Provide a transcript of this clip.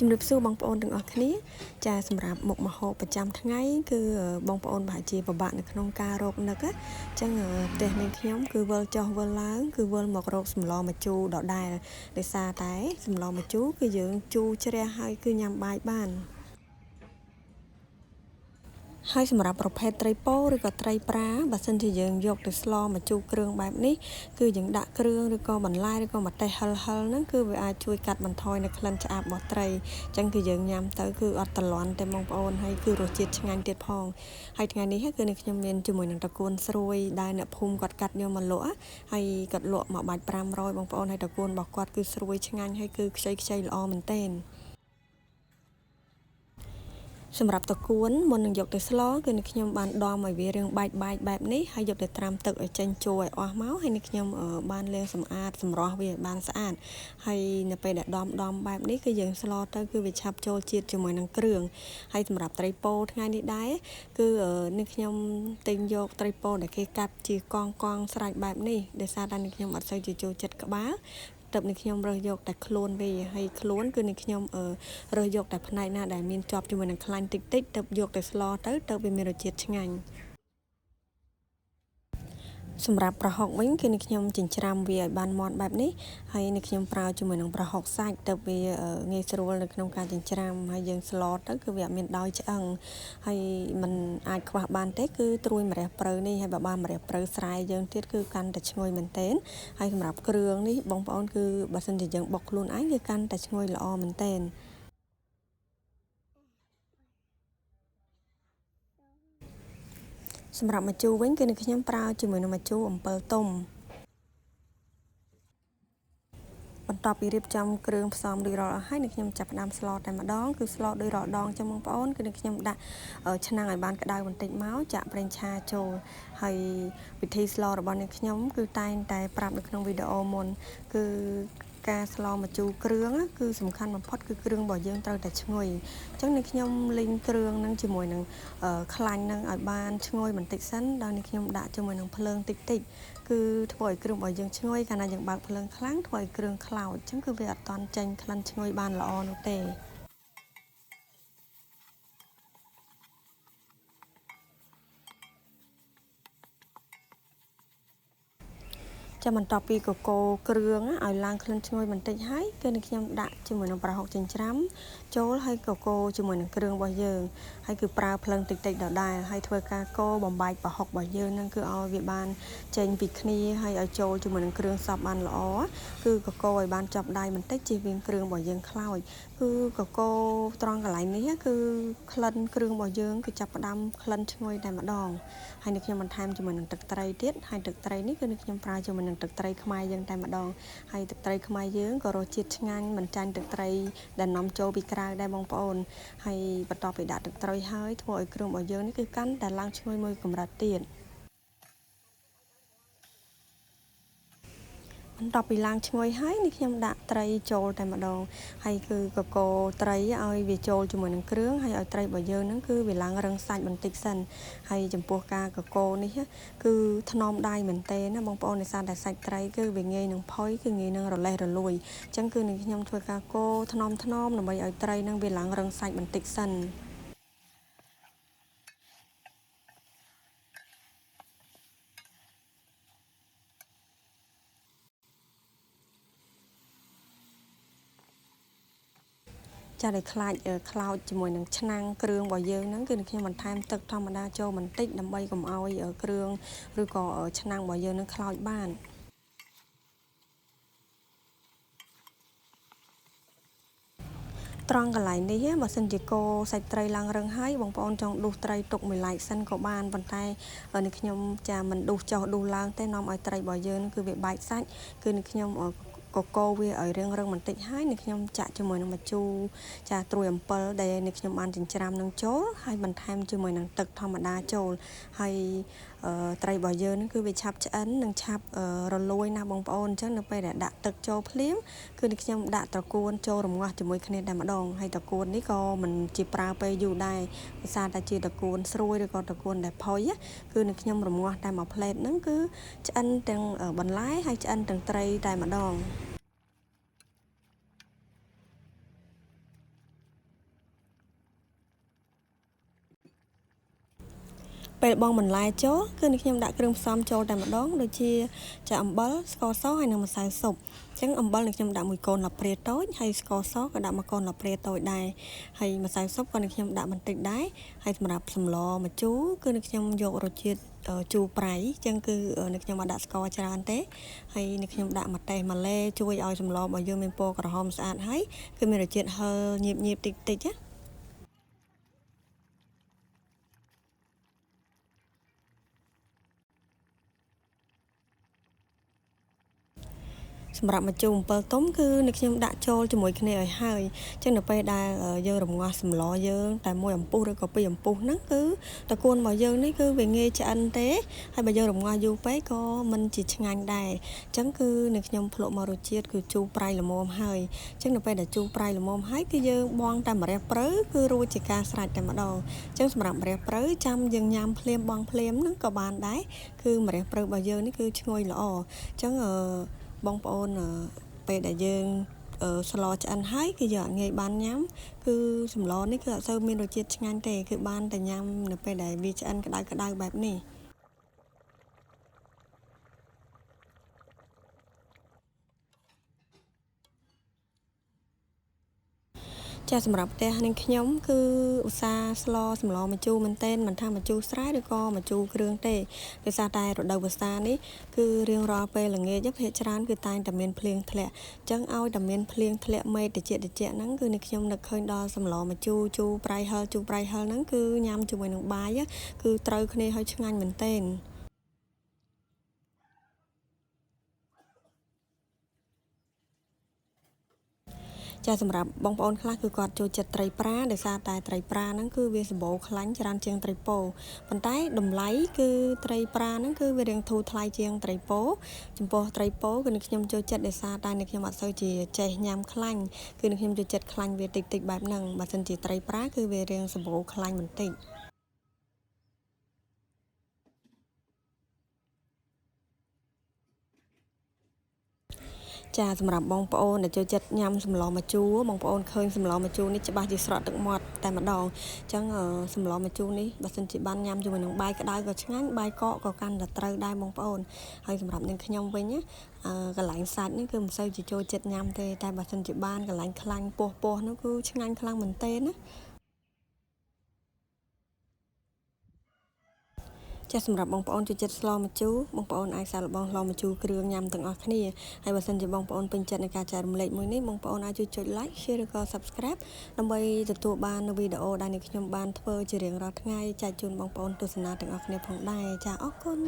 ជំរាបសួរបងប្អូនទាំងអស់គ្នាចាសម្រាប់មុខម្ហូបប្រចាំថ្ងៃគឺបងប្អូនប្រហែលជាពិបាកនៅក្នុងការរកនឹកអញ្ចឹងផ្ទះនាងខ្ញុំគឺវិលចុះវិលឡើងគឺវិលមករកសម្លម្ជូរដដែលដោយសារតែសម្លម្ជូរគឺយើងជូរជ្រះហើយគឺញ៉ាំបាយបានហើយសម្រាប់ប្រភេទត្រីពោឬក៏ត្រីប្រាបើសិនជាយើងយកទៅស្លមកជូរគ្រឿងបែបនេះគឺយើងដាក់គ្រឿងឬក៏បន្លែឬក៏ម្ទេសហិលហិលហ្នឹងគឺវាអាចជួយកាត់បន្ថយនៅក្លិនឆ្អាបរបស់ត្រីអញ្ចឹងគឺយើងញ៉ាំទៅគឺអត់តលន់ទេបងប្អូនហើយគឺរសជាតិឆ្ងាញ់ទៀតផងហើយថ្ងៃនេះគឺនៅខ្ញុំមានជាមួយនឹងតកួនស្រួយដែលអ្នកភូមិគាត់កាត់យកមកលក់ហើយគាត់លក់មួយបាច់500បងប្អូនហើយតកួនរបស់គាត់គឺស្រួយឆ្ងាញ់ហើយគឺខ្ចីខ្ចីល្អមែនទែនសម្រាប់តកួនមុននឹងយកទៅស្លគឺនឹងខ្ញុំបានដំឲ្យវារាងបែកបែកបែបនេះហើយយកទៅត្រាំទឹកឲ្យចេញជូរឲ្យអស់មកហើយនឹងខ្ញុំបានលាងសម្អាតសម្រស់វាឲ្យបានស្អាតហើយនៅពេលដែលដំដំបែបនេះគឺយើងស្លទៅគឺវាឆាប់ចូលជាតិជាមួយនឹងគ្រឿងហើយសម្រាប់ត្រីពោថ្ងៃនេះដែរគឺនឹងខ្ញុំទិញយកត្រីពោដែលគេកាត់ជាកង់កង់ស្រេចបែបនេះដោយសារតែនឹងខ្ញុំអត់សូវជាចូលចិត្តក្បាលទឹកនេះខ្ញុំរើសយកតែខ្លួនវាហើយខ្លួនគឺនេះខ្ញុំរើសយកតែផ្នែកណាដែលមានជាប់ជាមួយនឹងខ្លាញ់តិចតិចទៅយកទៅស្លទៅទៅវាមានរសជាតិឆ្ងាញ់សម្រាប់ប្រហុកវិញគឺនេះខ្ញុំចិញ្ច្រាំវាឲ្យបានម៉ត់បែបនេះហើយនេះខ្ញុំប្រើជាមួយនឹងប្រហុកសាច់ទៅវាងាយស្រួលនៅក្នុងការចិញ្ច្រាំហើយយើងស្លទៅគឺវាអត់មានដោយឆ្អឹងហើយมันអាចខ្វះបានទេគឺត្រួយម្រះព្រៅនេះហើយបើបានម្រះព្រៅស្រែយើងទៀតគឺកាន់តែឈ្ងុយមែនទែនហើយសម្រាប់គ្រឿងនេះបងប្អូនគឺបើសិនជាយើងបុកខ្លួនឯងគឺកាន់តែឈ្ងុយល្អមែនទែនសម្រាប់ម្ជូរវិញគឺនឹងខ្ញុំប្រើជាមួយនឹងម្ជូរអំពិលទុំបន្ទាប់ពីរៀបចំគ្រឿងផ្សំរួចរាល់អស់ហើយនឹងខ្ញុំចាប់ផ្ដើមស្លតែម្ដងគឺស្លដោយរាល់ដងចឹងបងប្អូនគឺនឹងខ្ញុំដាក់ឆ្នាំងឲ្យបានក្តៅបន្តិចមកចាក់ប្រេងឆាចូលហើយវិធីស្លរបស់នឹងខ្ញុំគឺតែងតែប្រាប់នៅក្នុងវីដេអូមុនគឺការស្លម្ជូរគ្រឿងគឺសំខាន់បំផុតគឺគ្រឿងរបស់យើងត្រូវតែឈ្ងុយអញ្ចឹងនេះខ្ញុំលីងគ្រឿងនឹងជាមួយនឹងខ្លាញ់នឹងឲ្យបានឈ្ងុយបន្តិចសិនដល់នេះខ្ញុំដាក់ជាមួយនឹងភ្លើងតិចតិចគឺធ្វើឲ្យគ្រឿងរបស់យើងឈ្ងុយកាលណាយើងបើកភ្លើងខ្លាំងធ្វើឲ្យគ្រឿងខ្លោចអញ្ចឹងគឺវាអត់តន់ចេញក្លិនឈ្ងុយបានល្អនោះទេចាំបន្ទាប់ពីកកូរគ្រឿងឲ្យឡើងក្លិនឈ្ងុយបន្តិចហើយគឺនឹងខ្ញុំដាក់ជាមួយនឹងប្រហុកចិញ្ច្រាំចូលហើយកកូរជាមួយនឹងគ្រឿងរបស់យើងហើយគឺប្រើភ្លើងតិចតិចដដែលហើយធ្វើការកូរបំបែកប្រហុករបស់យើងនឹងគឺឲ្យវាបានចេញពីគ្នាហើយឲ្យចូលជាមួយនឹងគ្រឿងសព្វបានល្អគឺកកូរឲ្យបានចាប់ដៃបន្តិចជៀសវាងគ្រឿងរបស់យើងខ្លោចគឺកកូរត្រង់កន្លែងនេះគឺក្លិនគ្រឿងរបស់យើងគឺចាប់ផ្ដើមក្លិនឈ្ងុយតែម្ដងហើយនេះខ្ញុំបន្ថែមជាមួយនឹងទឹកត្រីទៀតហើយទឹកត្រីនេះគឺខ្ញុំប្រើជាមួយនឹងទឹកត្រីខ្មែរយើងតែម្ដងហើយទឹកត្រីខ្មែរយើងក៏រសជាតិឆ្ងាញ់មិនចាញ់ទឹកត្រីដែលនាំចូលពីក្រៅដែរបងប្អូនហើយបន្ទាប់ពីដាក់ទឹកត្រីហើយធ្វើឲ្យគ្រឿងរបស់យើងនេះគឺកាន់តែឡើងឈ្ងុយមួយកម្រិតទៀតបន្ទាប់ពីឡើងឈ្ងុយហើយនេះខ្ញុំដាក់ត្រីចូលតែម្ដងហើយគឺកកូរត្រីឲ្យវាចូលជាមួយនឹងគ្រឿងហើយឲ្យត្រីរបស់យើងហ្នឹងគឺវាឡើងរឹងសាច់បន្តិចសិនហើយចំពោះការកកូរនេះគឺថ្នមដៃមែនទែនណាបងប្អូនដោយសារតែសាច់ត្រីគឺវាងាយនឹងផុយគឺងាយនឹងរលេះរលួយអញ្ចឹងគឺនឹងខ្ញុំធ្វើការកូរថ្នមថ្នមដើម្បីឲ្យត្រីហ្នឹងវាឡើងរឹងសាច់បន្តិចសិនចាដែលខ្លាចខ្លោចជាមួយនឹងឆ្នាំងគ្រឿងរបស់យើងហ្នឹងគឺខ្ញុំបន្ថែមទឹកធម្មតាចូលបន្តិចដើម្បីកុំឲ្យគ្រឿងឬក៏ឆ្នាំងរបស់យើងនឹងខ្លោចបានត្រង់កន្លែងនេះបើសិនជាកូរសាច់ត្រីឡើងរឹងហើយបងប្អូនចង់ដួសត្រីទុកមួយឡែកសិនក៏បានប៉ុន្តែនេះខ្ញុំចាមិនដួសចុះដួសឡើងទេនាំឲ្យត្រីរបស់យើងគឺវាបែកសាច់គឺនេះខ្ញុំកកូរវាឲ្យរឹងៗបន្តិចហើយនេះខ្ញុំចាក់ជាមួយនឹងម្ជូរចាត្រួយអំពិលដែលនេះខ្ញុំបានចិញ្ច្រាំនឹងចូលហើយបន្ថែមជាមួយនឹងទឹកធម្មតាចូលហើយត្រីរបស់យើងនឹងគឺវាឆាប់ឆ្អិននិងឆាប់រលួយណាស់បងប្អូនអញ្ចឹងនៅពេលដែលដាក់ទឹកចូលភ្លាមគឺនេះខ្ញុំដាក់ត្រកួនចូលរងាស់ជាមួយគ្នាតែម្ដងហើយត្រកួននេះក៏មិនជាប្រើពេលយូរដែរដោយសារតែជាត្រកួនស្រួយឬក៏ត្រកួនដែលផុយគឺនេះខ្ញុំរងាស់តែមួយផ្លែតហ្នឹងគឺឆ្អិនទាំងបន្លែហើយឆ្អិនទាំងត្រីតែម្ដង ពេលបងបន្លែចូលគឺនេះខ្ញុំដាក់គ្រឿងផ្សំចូលតែម្ដងដូចជាចាអំបិលស្ករសហើយនិងម្សៅស៊ុបអញ្ចឹងអំបិលនេះខ្ញុំដាក់1កូនស្លាបព្រាតូចហើយស្ករសក៏ដាក់1កូនស្លាបព្រាតូចដែរហើយម្សៅស៊ុបក៏នេះខ្ញុំដាក់បន្តិចដែរហើយសម្រាប់សម្លម្ជូរគឺនេះខ្ញុំយករសជាតិជូរប្រៃអញ្ចឹងគឺនេះខ្ញុំអត់ដាក់ស្ករច្រើនទេហើយនេះខ្ញុំដាក់ម្ទេសម៉ាឡេជួយឲ្យសម្លរបស់យើងមានពណ៌ក្រហមស្អាតហើយគឺមានរសជាតិហឹរញៀបៗតិចតិចណាសម្រាប់ម្ជូរ7ទុំគឺនៅខ្ញុំដាក់ចូលជាមួយគ្នាឲ្យហើយអញ្ចឹងនៅពេលដែលយើងរងាស់សម្លយើងតែមួយអំពុះឬក៏ពីរអំពុះហ្នឹងគឺតកួនរបស់យើងនេះគឺវាងាយឆ្អិនទេហើយបើយើងរងាស់យូរពេកក៏មិនជាឆ្ងាញ់ដែរអញ្ចឹងគឺនៅខ្ញុំភ្លក់មករសជាតិគឺជូរប្រៃល្មមហើយអញ្ចឹងនៅពេលដែលជូរប្រៃល្មមហើយគឺយើងបងតែម្រះព្រៅគឺរួចជាការស្រេចតែម្ដងអញ្ចឹងសម្រាប់ម្រះព្រៅចាំយើងញ៉ាំភ្លាមបងភ្លាមហ្នឹងក៏បានដែរគឺម្រះព្រៅរបស់យើងនេះគឺឈ្ងុយល្អអញ្ចឹងបងប្អូនពេលដែលយើងស្លឆ្អិនហើយគឺយើងអត់ងាយបានញ៉ាំគឺសម្លនេះគឺអត់សូវមានរសជាតិឆ្ងាញ់ទេគឺបានតែញ៉ាំនៅពេលដែលវាឆ្អិនក្តៅៗបែបនេះចាសម្រាប់ផ្ទះនឹងខ្ញុំគឺឧស្សាហ៍ស្លសម្លម្ជូរមែនទែនមិនថាម្ជូរស្រែឬក៏ម្ជូរគ្រឿងទេដោយសារតែរដូវវស្សានេះគឺរៀងរាល់ពេលល្ងាចភាគច្រើនគឺតែងតែមានភ្លៀងធ្លាក់អញ្ចឹងឲ្យតែមានភ្លៀងធ្លាក់មេឃត្រជាក់ហ្នឹងគឺនេះខ្ញុំនឹកឃើញដល់សម្លម្ជូរជូរប្រៃហិលជូរប្រៃហិលហ្នឹងគឺញ៉ាំជាមួយនឹងបាយគឺត្រូវគ្នាឲ្យឆ្ងាញ់មែនទែនចាសម្រាប់បងប្អូនខ្លះគឺគាត់ចូលចិត្តត្រីប្រាដោយសារតែត្រីប្រាហ្នឹងគឺវាសម្បូរខ្លាញ់ច្រើនជាងត្រីពោប៉ុន្តែតម្លៃគឺត្រីប្រាហ្នឹងគឺវារៀងធូរថ្លៃជាងត្រីពោចំពោះត្រីពោគឺនឹងខ្ញុំចូលចិត្តដោយសារតែនឹងខ្ញុំអត់សូវជាចេះញ៉ាំខ្លាញ់គឺនឹងខ្ញុំចូលចិត្តខ្លាញ់វាតិចតិចបែបហ្នឹងបើសិនជាត្រីប្រាគឺវារៀងសម្បូរខ្លាញ់បន្តិចចាសម្រាប់បងប្អូនដែលចូលចិត្តញ៉ាំសម្លម្ជូរបងប្អូនឃើញសម្លម្ជូរនេះច្បាស់ជាស្រក់ទឹកមាត់តែម្ដងអញ្ចឹងសម្លម្ជូរនេះបើសិនជាបានញ៉ាំជាមួយនឹងបាយក្តៅក៏ឆ្ងាញ់បាយកកក៏កាន់តែត្រូវដែរបងប្អូនហើយសម្រាប់នឹងខ្ញុំវិញណាកន្លែងសាច់នេះគឺមិនសូវជាចូលចិត្តញ៉ាំទេតែបើសិនជាបានកន្លែងខ្លាញ់ពោះនោះគឺឆ្ងាញ់ខ្លាំងមែនទែនណាចាសម្រាប់បងប្អូនចូលចិត្តស្លម្ជូរបងប្អូនអាចសាកល្បងស្លម្ជូរគ្រឿងញ៉ាំទាំងអស់គ្នាហើយបើសិនជាបងប្អូនពេញចិត្តในការចែករំលែកមួយនេះបងប្អូនអាចជួយចុច like share ឬក៏ subscribe ដើម្បីទទួលបាននូវវីដេអូដែលនេះខ្ញុំបានធ្វើជារៀងរាល់ថ្ងៃចែកជូនបងប្អូនទស្សនាទាំងអស់គ្នាផងដែរចាអរគុណ